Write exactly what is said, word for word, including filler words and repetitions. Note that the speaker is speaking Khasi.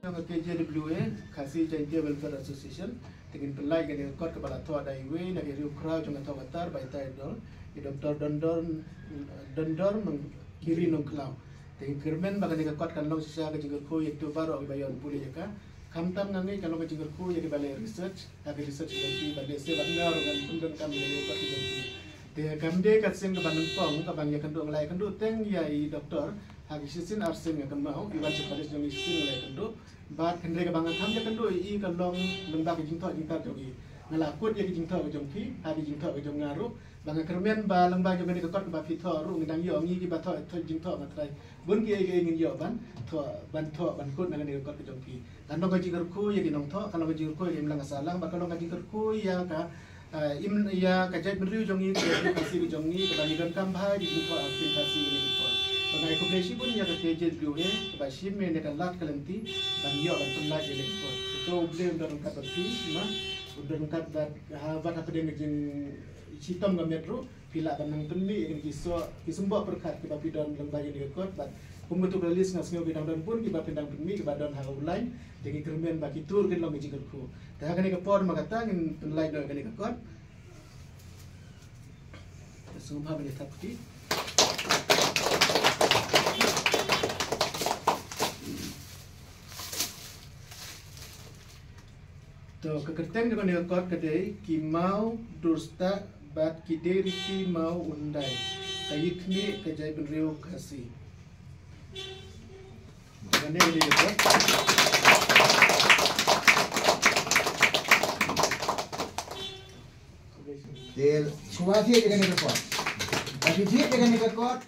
Jong ka K J W A, Khasi Jaintia Welfare Association, te ngin pynlait ïa kane ka kot kaba la thoh da iwei na ki riewkhraw jong ka Thawkattar ba itai dol, i Doktor Dondor, Dondor Nong, Kiri Nongkhlaw. Te ngi kyrmen ba kane ka kot kan long shisha ka jingkyrkhu ïa kito baroh kiba ïoh pule ïa ka. Khamtam nga ngeit kan long ka jingkyrkhu ïa kiba leh research, ha ka research ka jong ki ban leh se ban nga ruh ngan pyndonkam ïa ka kot ka jong ki. Te kam dei ka sien kaba nyngkong kaba ngi ïakynduh, ngi la ïakynduh teng ïa i doktor ha ki shisien ar sien ïa kynmaw, i wan sha college jong ngi shisien ngi la ïakynduh. Bad hynrei kaba nga kham ïakynduh ïa i ka long lyngba ka jingthoh jingtap jong i. Nga la kut ïa ka jingthoh ka jong phi ha ka jingthoh ka jong nga ruh, ba nga kyrmen ba lyngba jong kane ka kot kaba phi thoh ruh ngi dang ïoh, ngi kiba thoh, thoh jingthoh nga trai bun kiei kiei ngin ïoh ban thoh, ban thoh ban kut na kane ka kot ka jong phi. Kan long ka jingkyrkhu ïa ki nongthoh, kan long ka jingkyrkhu ïa ki imlang ka sahlang, bad kan long ka jingkyrkhu ïa ka, eh, im, ïa ka jaitbynriew jong ngi, ka jaitbynriew Khasi ka jong ngi, kaba ngi donkam bha ïa ki jingthoh ha ka ktien Khasi kine ki por. Bad nga ai khublei shibun ïa ka K J W A kaba shim ïa kane ka lad ka lynti ban ïoh ban pynlait ïa kine ki por. To U Blei un don ryngkat bad phi, ma, un don ryngkat bad, ha, bad hapdeng ka jingshitom ka met ruh. Phi lah ban nang pynmih ïa kine ki soh, ki symboh pyrkhat kiba phi don lyngba kane ka kot, bad kum katu ka list nga sngew ki dang don bun kiba phin dang pynmih kiba don ha ka u line, te ngi kyrmen ba kito ruh kin long ki jingkyrkhu. Te ha kane ka por ma kata ngin pynlait noh ïa kane ka kot. Te sngewbha ban ïa thap kti. To, ka kyrteng jong kane ka kot ka dei Ki Maw Durstah bad Ki Dei Riti Maw Undai, ka ïitmih ka jaitbynriew Khasi. Kane ka dei ka kot. Te shuwa thied ïa kane ka kot. Ba phi thied ïa kane ka kot.